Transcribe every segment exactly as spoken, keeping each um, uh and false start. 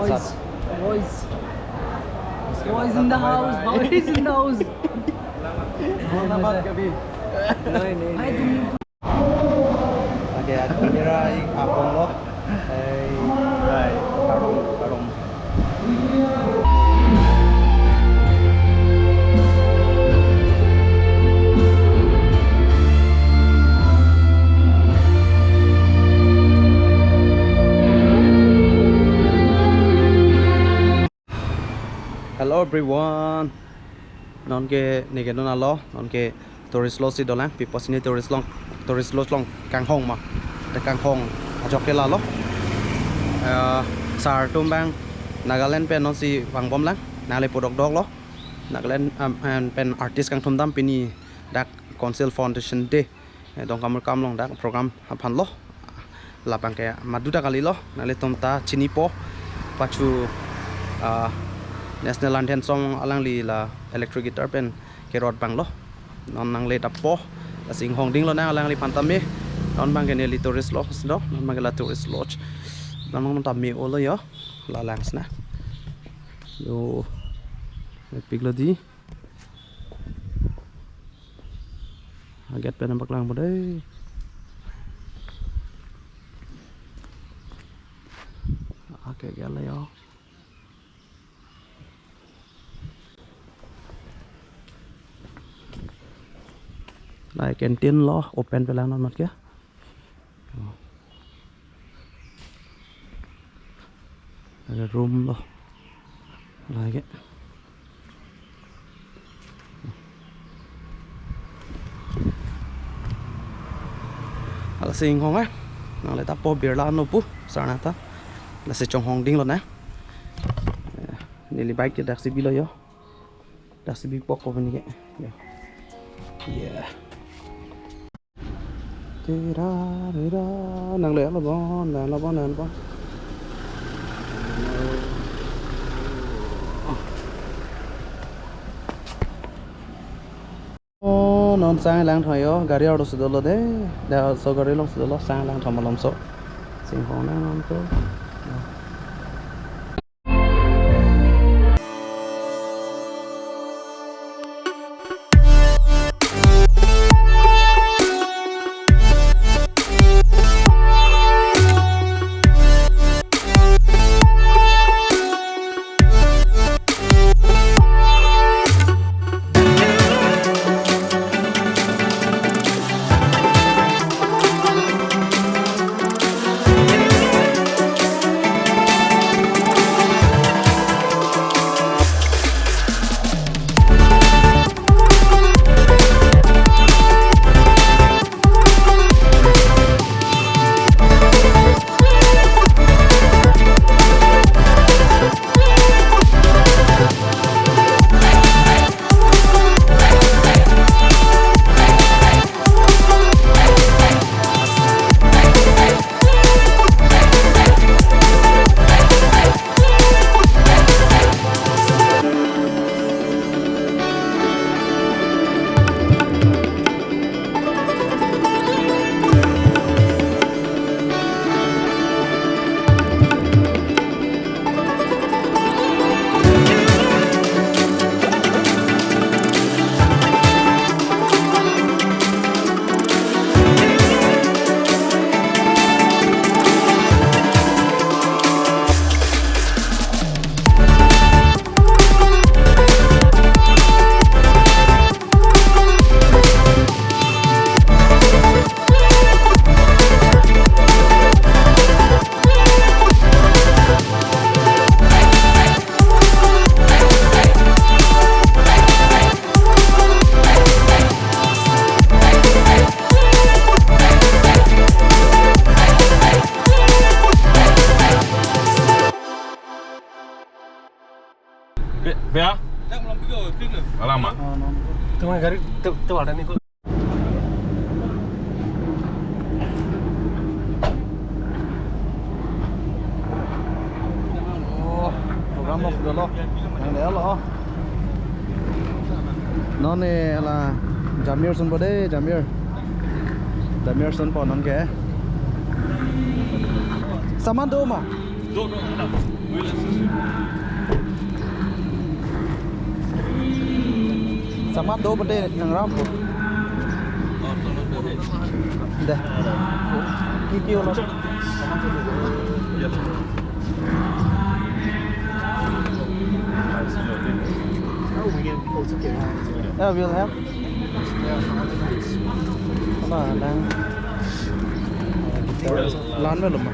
Boys. Boys in the house. Boys in the house. नहीं, नहीं, नहीं। Okay, at mira ik apong lo. Hey, karong, karong. Hello everyone. Nonke neke non alo, nonke tourist lodge si dolang, people sini tourist long, tourist lodge along kanghon ma. Te kanghon ajok ke lalo. Eh, sar atum abang Nagaland pen non si vangbomlang, nale podok dok lo. Nagaland, um, and pen artist kangthum dam pini dak Council Foundation Day. Eh, Dongkamukam along dak program aphan lo. Labang ke madu ta kali lo, nanglitum ta chinipo. Pachu, ah, national anthem song alangli la electric guitar pen kerot abang lo. Non nangle dapo, la si inghong ding lonang alangliphan tame. Non abang ke neli tourist lodge do, non abang ke la tourist lodge. Non abang ta me-o lo yo, la lang sna. Yo, epic lo di. Gate pen paklang po dei. Okay, gate lo yo. Lahai canteen lo, open pelang non mat ke. Ada room lo. Lahai ke. Ala si inghong eh. Nangle ta po birla no pu, sarna ta. La si chonghong ding lonang. Eh, neli bike ke dak si bi lo yo. Dak si bi pok ko pini ke. Yo. Yeah. Tira, tira, nangle lo bon, nangle lo bon, nangle lo bon. Oh, non sang langthom yo, gari arlo si dolo dei, da so gari along si dolo, sang langthom malom so. Sing hong nang non ko. Be-, bea? Alamat. Tuma gari tu, tu ada ni ko. Oh, program lo sudah lo. Nangle lo. Non ne ala Jamir ason po dei, Jamir. Jamir ason po non ke. Saman do ma? Saman do bade nangram po. Deh. Ki ki ulo. Yeah, we'll have. Apa lang? Lan belum?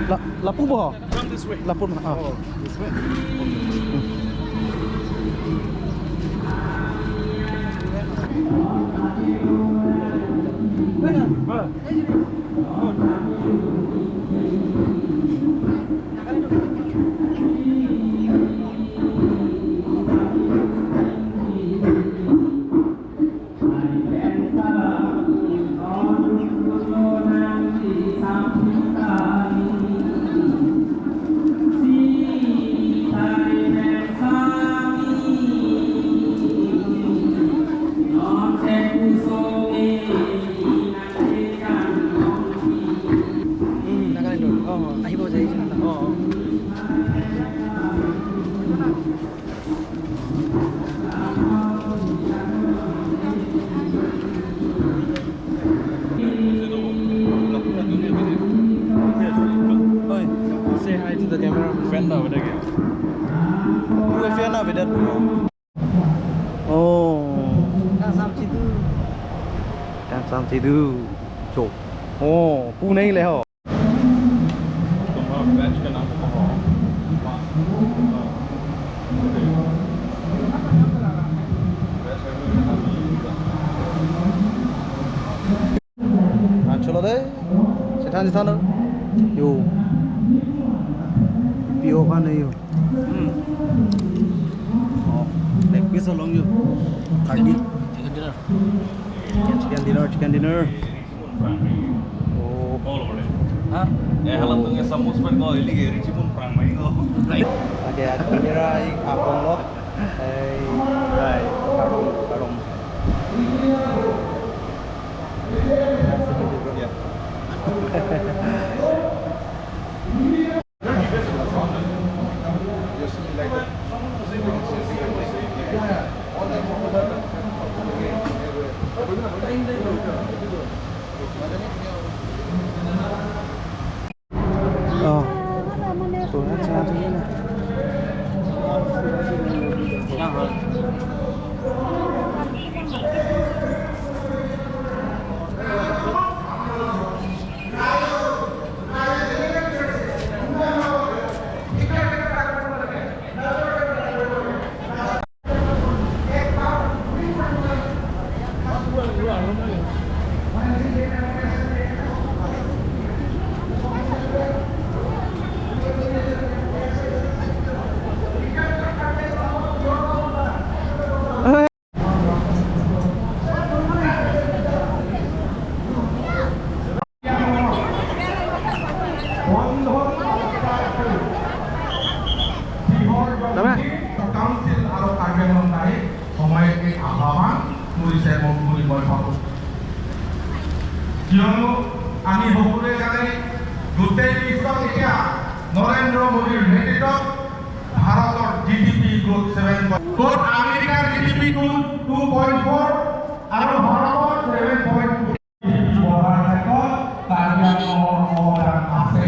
La, lapu bo? From this way. Lapu, ah. Oh, this way. Oi, say hi to the camera. Fan na beda ke? Pu fan na beda. Oh. Kangsam situ. Kangsam situ. Chok. Oh, pu nai le ho. तुम्हारा बैच का नाम क्या है? An cholo de. Sethan sethan. Yo. Pio kan yo. Hmm. Oh, leg piece along yo. Thirty. Chicken dinner. Chicken dinner, chicken dinner. Oh. Ha? Eh, halang tung samus per ko, ili ke, richi pun prang mai ko. Oke, aku kira i apong lo. Eh, hai, karong, karong. Ya. Oh. Tuh, kan sangat tinggi nih. Council আৰু কাৰ্বি আংলং নাই, সময়কে আহ্বান কৰিছে মই বুলি মই ভাবোঁ। কিয়নো আমি সকলোৱে জানে, গোটেই বিশ্বত এতিয়া নৰেন্দ্ৰ মোদীৰ নেতৃত্বত ভাৰতৰ G D P growth seven, ক'ত আমেৰিকাৰ G D P two, two point four আৰু ভাৰতৰ ছেভেন পইণ্ট টু। বঢ়াৰ ক্ষেত্ৰত কাৰ্বি আংলঙৰ অৱদান আছে।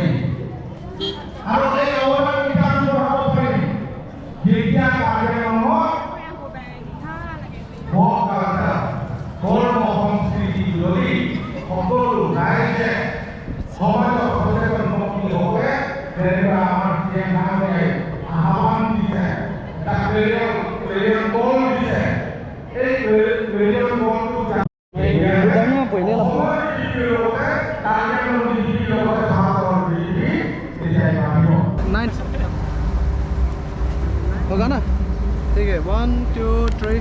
আৰু এই অৱদান কেতিয়া আমি বঢ়াব পাৰিম? যেতিয়া কাৰ্বি আংলঙত ৱৰ্ক কালচাৰ, কৰ্ম সংস্কৃতি যদি সকলো ৰাইজে সমাজৰ সচেতন ব্যক্তি হ'ব পাৰে, তেনেকুৱা আমাৰ চি এম ডাঙৰীয়াই আহ্বান দিছে, এটা ক্লেৰিয়ন, ক্লেৰিয়ন কল দিছে। এই ক্লে-, ক্লেৰিয়ন কলটো Nine. होगा ना? ठीक है, वन, टू, थ्री।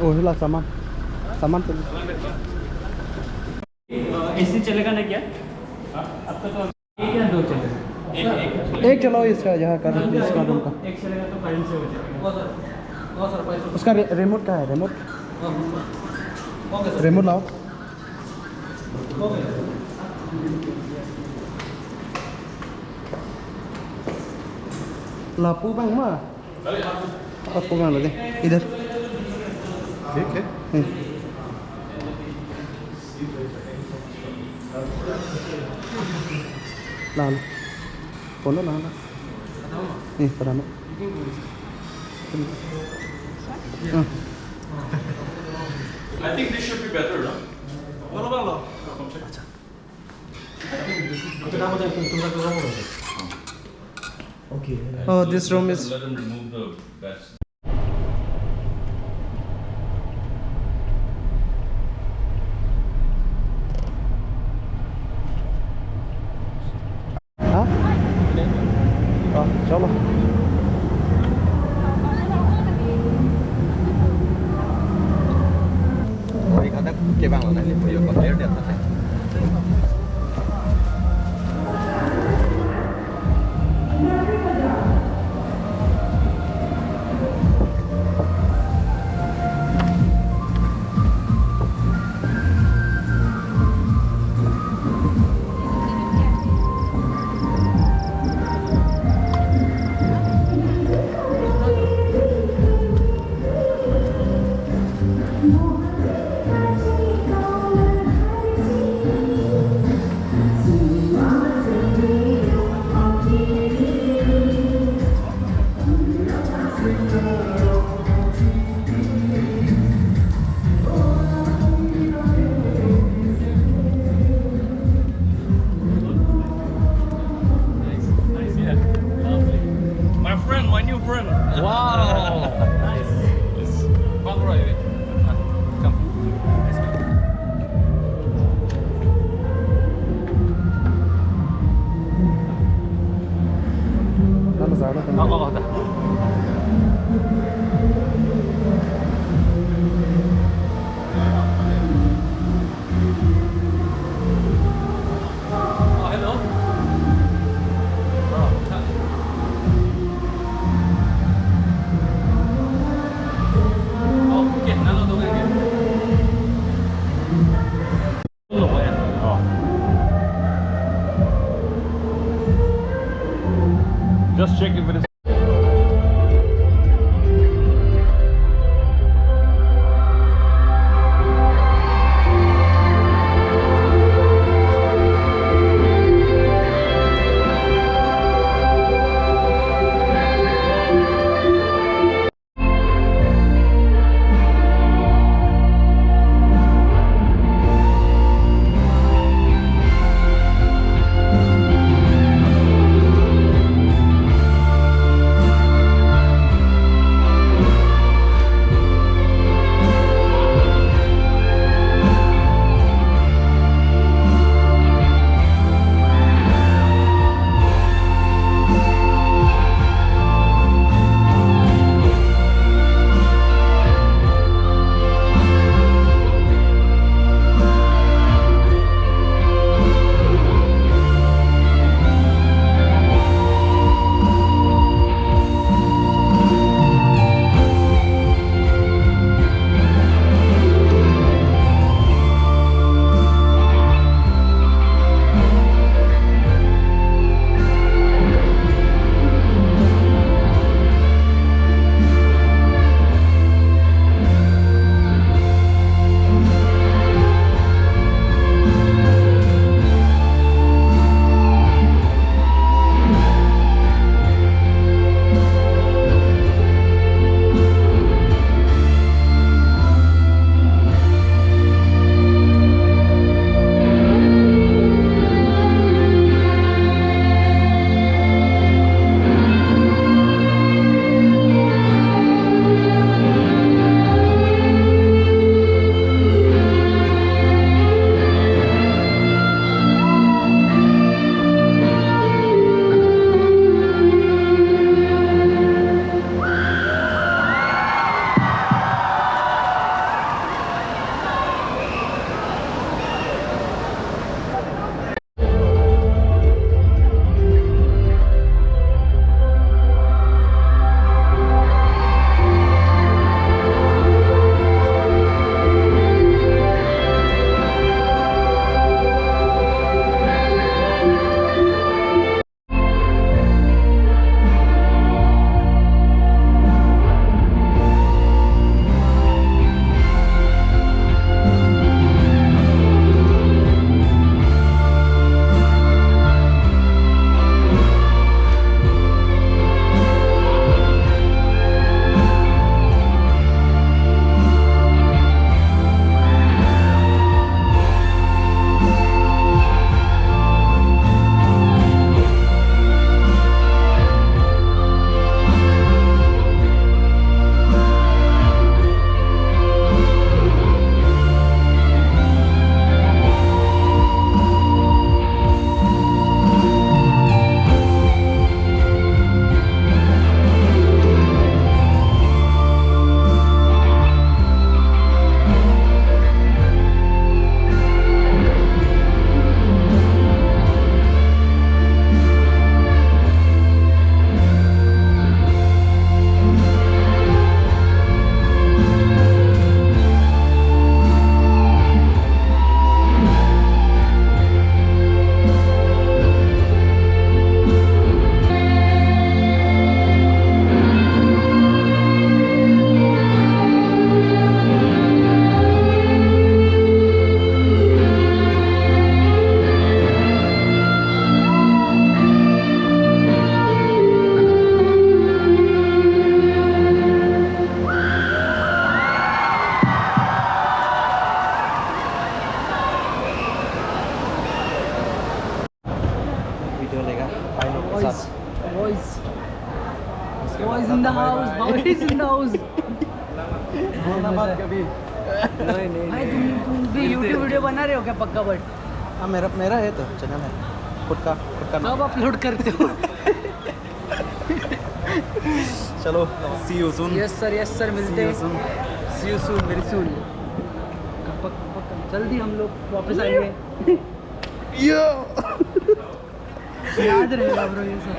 वो हिला सामान, सामान तो। एसी चलेगा ना क्या? आपका तो एक या दो चलेगा? एक चलाओ इसका, यहाँ का, इसका रूम का। एक चलेगा तो करंट से हो जाएगा। उसका रि-, रिमोट कहाँ है? रिमोट, रिमोट लाओ। Lapu bang ma? Lapu bang lagi. Ider. ठीक है। Hmm. Lalu. Kono lalu. Eh, pada mo. Hmm. I think this should be better, no? Okay. Oh, this room is. Let them remove the beds. हाँ? हाँ, चलो। Oi, kada ke bang lo na ni, oi, ko der dia ta. In the house, भाई is in the house. बोलना मत कभी। नहीं नहीं भाई, तुम तुम भी YouTube वीडियो बना रहे हो क्या? पक्का बट हाँ, मेरा मेरा है तो चैनल है, खुद का खुद का नाम। कब अपलोड करते हो? चलो, see you soon। Yes sir, yes sir, मिलते See you हैं। soon। See you soon, very soon। पक्का, पक्का, जल्दी हम लोग वापस आएंगे। याद रहेगा ब्रो ये सब।